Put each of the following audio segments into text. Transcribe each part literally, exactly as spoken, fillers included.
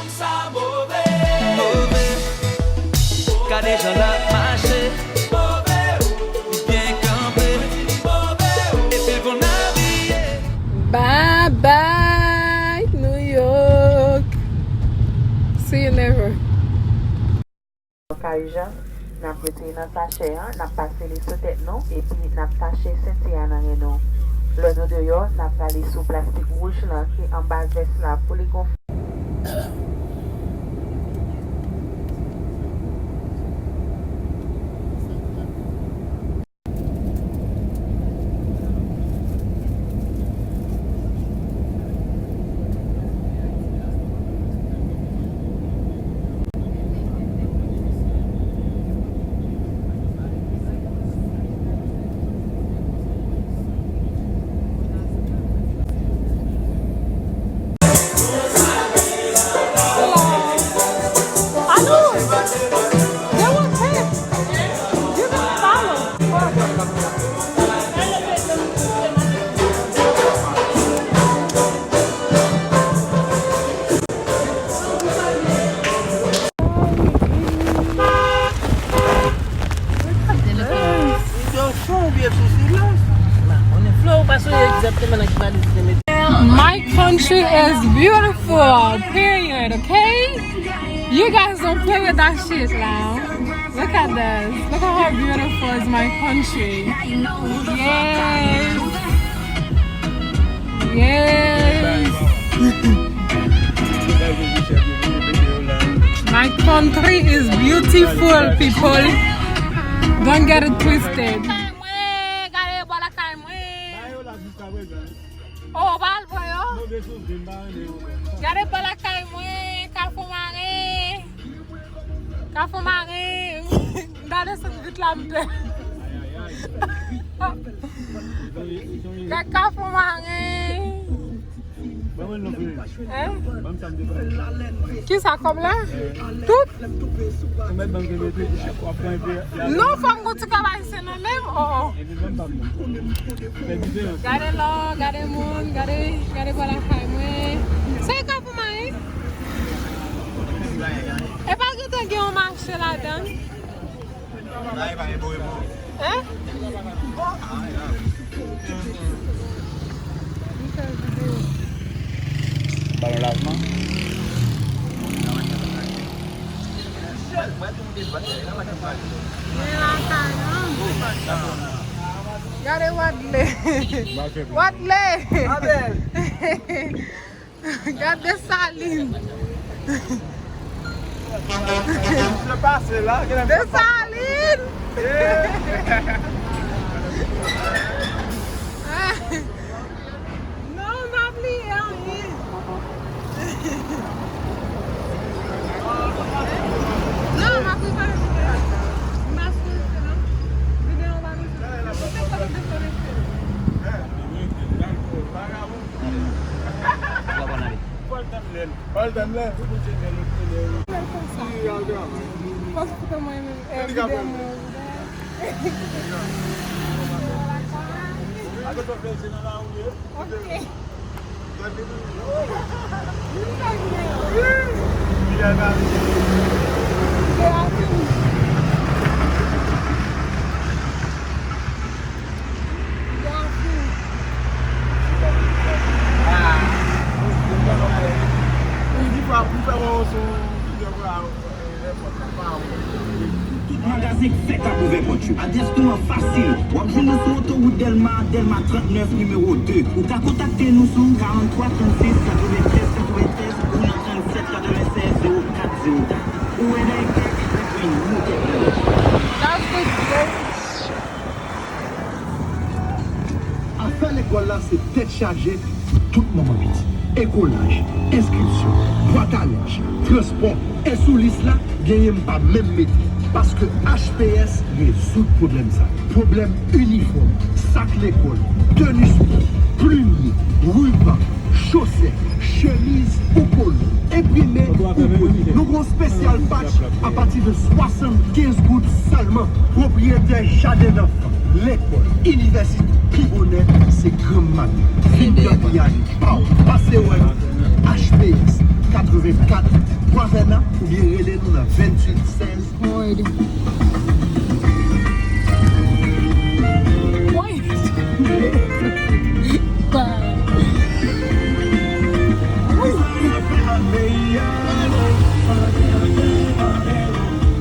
Sa move. Move. Gade jan l ap mache. Move. Li byen kanpe. Move. Epi l konn abiye. Bye bye, New York. See you never. Kay Jan, n ap retire nan sachè an, n ap pase li sou tèt nou, epi n ap tache senti a nan ren nou. Lè nou deyò, n ap rale sou plastik wouj lan ki anba vès la pou li gonfle. My country is beautiful, period, okay? You guys don't play with that shit now. Look at this. Look at how beautiful is my country. Yes. Yes. My country is beautiful, people. Don't get it twisted. Oh, pa al pran yo. Gade bò lakay mwen, Kafou Mare. Kafou Mare. M ta desann vit la, m te. Gade Kafou Mare. Hein? Kisa kòb la? Tout? Non, fò m gon ti kòb ayisyen nan menm. Oh, oh. Gade lò, gade moun, gade, gade bò lakay mwen. Se Kafou Mare? E pa gentan gen yon mache ladan? Hein? Balon lavman. Gade Wadley. Wadley. Gade Desalin. Desalin. Non, m pa bliye anyen. Non, m ap prepare pou mwen. M pa strese, non. Videyo pa bezwen. Ou te konn dekonekte. Fòk foto mwen menm, eh, videyo mwen. Ok. Tout magazen k fèk ap ouvè pòt yo. Adrès nou an fasil. W ap jwenn nou sou otowout Dèlma, Dèlma trannèf, nimewo de. Ou ka kontakte nou sou karannntwa trannsis katreventrèz katreventrèz ou nan trannsèt katrevennsèz zewo kat zewo kat. Ou wè nèg ki vin moute. Afè lekòl la se tèt chaje tout manman pitit. Ekolaj, enskripsyon, bwat a lenj, transpò, e sou lis la, genyen m pa menm mete. Paske H P S rezoud pwoblèm sa. Pwoblèm inifòm, sak lekòl, teni spò, plimye, riban, chosèt, chemiz ou polo, enprime ou bwè. Nou gen yon spesyal patch apati de swasannkenz goud sèlman. Pwopriyetè jaden danfan, lekòl, inivèsite, pi bonè, se granm maten. Vin tanpri ale pa w. Pase wè nou. H P S, katrevenkat Venntuit, sèz. Lord. Why?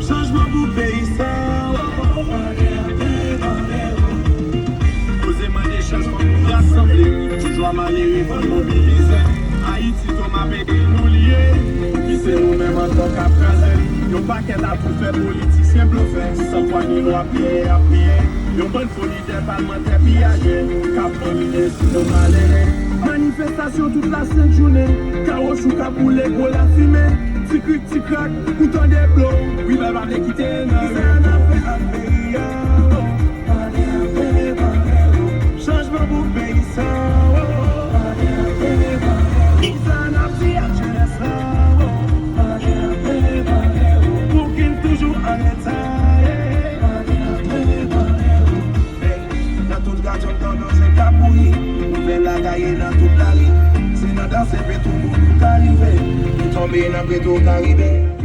Chanjman pou peyi sa. Poze mande chanjman pou rasanble. Toujou a malere fò n mobilize. Ayiti, Toma, peyi nou li ye. Ki se nou menm antan k ap kraze. Yon pakèt atoufè, politisyen blofè. San fwa ni lwa, piye y ap piye. Yon bann fo lidè palmantè piyajè k ap domine sou nou malere. Manifestasyon tout lasent jounen. Kawochou k ap boule gwo lafimen. Ti krik, ti krak, ou tande blo. Wi, bèl pa vle kite nan. Kisa n ap fè ak peyi a? Chanjman pou peyi sa. Kisa n ap di ak jenès la? Pou ki n toujou an reta? Nan tout gadjòt tandans se ka kouri. Nouvèl la gaye nan tout lari. Se nan danse Petwo Boulou ka rive. Li tonbe nan Petwo Karibe.